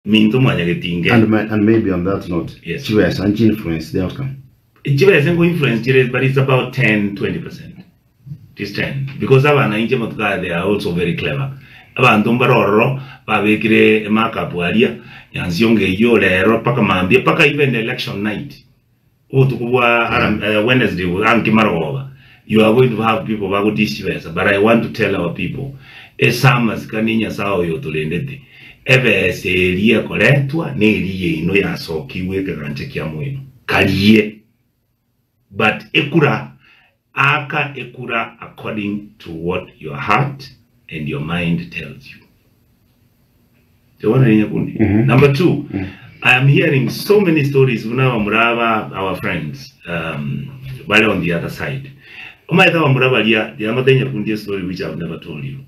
Minto mwanyagetinge. And, my, and maybe on that note, Yes. chibesa nchi influence the outcome. Chibesa nko influence chire but it's about 10 20%. It is 10 because abana inche amatuko aya they are also very clever. Abanto mbare ororo babekire emarkup aria nyansiongo eyio rero mpaka mambia mpaka even election night. Obotuko bwa Aram, eh, Wednesday anki marogoba you are going to have people bagotish chibesa but I want to tell our people ase amasikani Nyasaye oyo otorendete ebesa eria ekoretwa neri yaino yasokigwe ekegancha kia moino karie but ekura aka ekura according to what your heart and your mind tells you. Tebwana Nyakundi. Number 2, I am hearing so many stories buna abamura aba our friends um, bare on the other side. Omaete abamura baria tiga Nyakundi a story which I've never told you.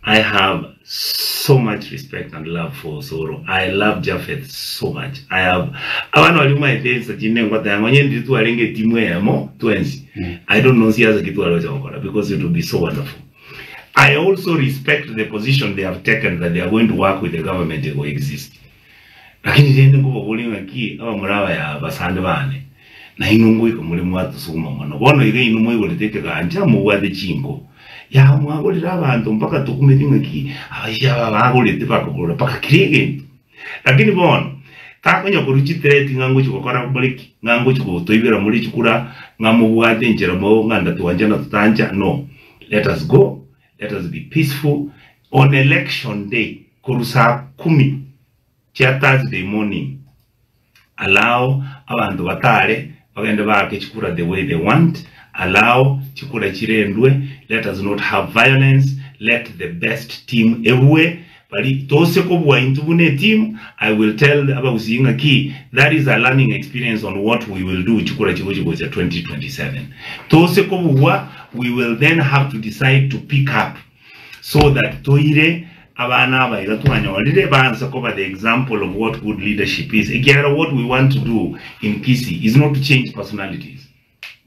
I have so much respect and love for Osoro. I love Japheth so much. I have abana bari omaete ensa chinde ngoteba ng'a onye ndiri twarenge etimu eyemo twensi. I don't know siasa ki tware gocha gokora because it would be so wonderful. I also respect the position they have taken that they are going to work with the government ego exist. Lakini rende nkobaboria ng'aki abamura abaya abasani bane nainwe ngoika more mwatusuguma mono. Bono iga inwe mwaigorete ekegancha mobwate chinko. Yaa mwagorire abanto mpaka tokumeti ng'aki abaisia aba bagorete bakagora mpaka kera egento. Lakini bono takonya korwa chithreat ng'a ngochi gokora more ki, ng'a ngochi gotoibera more chikura, ng'a mobwate enchera mo ng'a ndatwancha na totancha no. Let us go, let us be peaceful on election day korwa saa kumi chia Thursday morning allow abanto batare bagende baake chikura the way they want, allow chikura chirendwe, let us not have violence, let the best team ebue, bari tose kobua intwe buna eteam, I will tell abagusii ng'aki that is a learning experience on what we will do chikura chigochi gocha 2027. Tose kobua we will then have to decide to pick up so that toire abana aba iga twanyorire baanse koba the example of what good leadership is ekiagera what we want to do in Kisii is not to change personalities.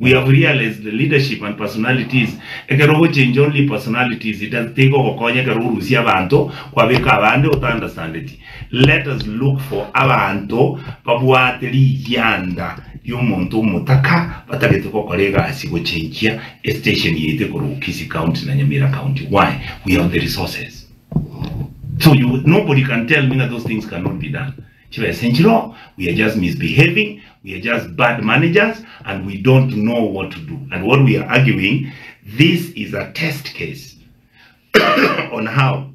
We have realized the leadership and personalities ekero ogochange only personalities it does tigogokonya ekero orusia abanto kwabeka abande ota understandeti. Let us look for abanto babwate rigianda riomonto omotaka batagete gokora egasi gochenchia estation yaito ekorwa Kisii County na Nyamira County. Why? We have the resources. So you, nobody can tell me that those things cannot be done. Chibesa nchiroo, we are just misbehaving, we are just bad managers and we don't know what to do. And what we are arguing, this is a test case on how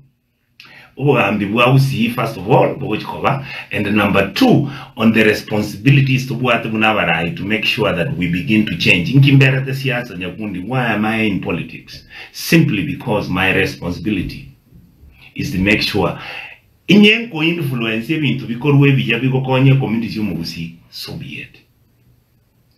obogambi bwa Gusii first of all bogochi koba and number 2 on the responsibilities tobwate buna abarai to make sure that we begin to change. Inki mberete siasa Nyakundi, why am I in politics? Simply because my responsibility is to make sure inye nko influence ebinto bikorwa ebiya bigokonya ecommunity y'omogusii so be it.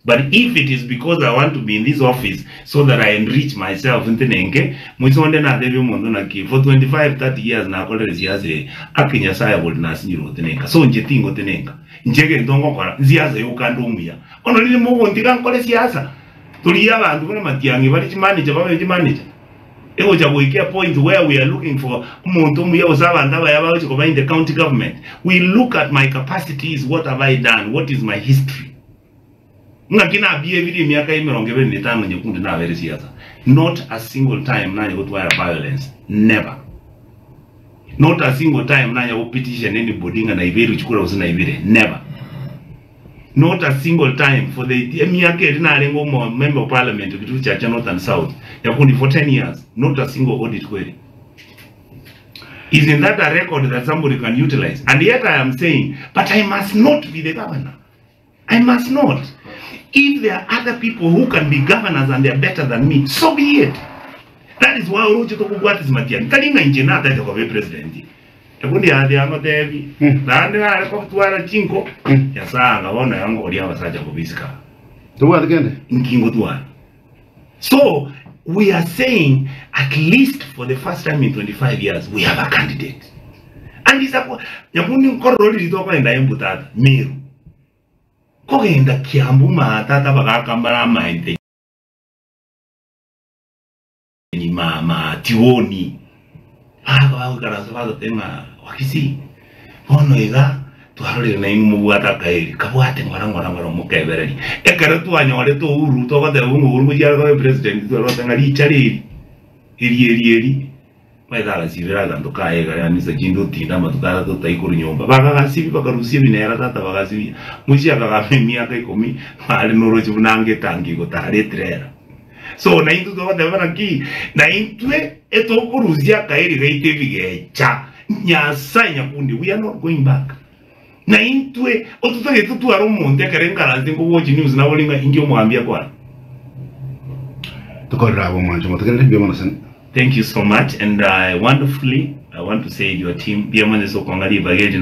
But if it is because I want to be in this office so that I enrich myself ntenenke, moise onde natebie omonto naki for 25, 30 years nakorire siasa eye, ake Nyasaye bori nasinyire gotenenka, so inche tingotenenka. Inche egento ngokora, nsiasa yoka nde omuya. Bono riria mogontiga nkore siasa, torigie abanto buna Matiang'i bare chimanager babe chimanager. Egocha goika a point where we are looking for omonto omuya gose abanto abaya bagochia koba in the county government. We look at my capacities, what have I done, what is my history. Ng'aki nabiebire emiaka emerongo ebere na etano nyekunde nabere siasa. Not a single time nanye gotwara violence. Never. Not a single time nanye go petition anybody ng'a naibeirwe chikura gose naibire. Never. Not a single time for the emiaka eri narenge omo member of parliament Kitutu Chache North and South Nyakundi for 10 years. Not a single audit query. Isn't that a record that somebody can utilize? And yet I am saying, but I must not be the governor. I must not. If there are other people who can be governors and they are better than me, so be it. That is why oroche tokobwata Matiang'i. Tari ng'a inche natete koba epresident. Ekundi yande yangotebi, naende nare kotwara chinko, Nyasaye anga bono yangoria abasacha kobisika. Tobwate kende? Nki ngotwara? So we are saying at least for the first time in 25 years we have a candidate. And is a Nyakundi nkorora riri tokogenda Embu tata, Meru. Kogenda Kiambu maa tata bagaka mbare amaete ma ma tioni. Bagoikaransa bagoteba ng'a Wakisii. Bono iga twarorire nainwe mobwate akaeri, kabwate ng'ora ng'ora ng'ora mokebererie. Ekero twanyorete Uhuru togoteba buna Uhuru ngochia are koba epresident twarorete ng'a richara eri, eri eri eri, omanyete agasibera aganto kaye iga yaani nsa chinde otinda amatuko atato otai korwa nyomba. Bagagasibia bakarusia ebinera tata bagasibia, mochie akagamba emiaka ikomi are noroche buna anga etangi egotara etrela. So naintwe togoteba naki? Naintwe etokorusia akaeri gaito ebigecha. Nyasae nyakundi, we are not going back. Naintwe ototagete totware omonto ekero enkaranse nkowatch news nabori ng'a inki omogambi akwana. Tokorera abo omwancho motegerere mbuya mono sana. Thank you so much and I wonderfully I want to say your team mbuya mono ase okong'a ribaga eri.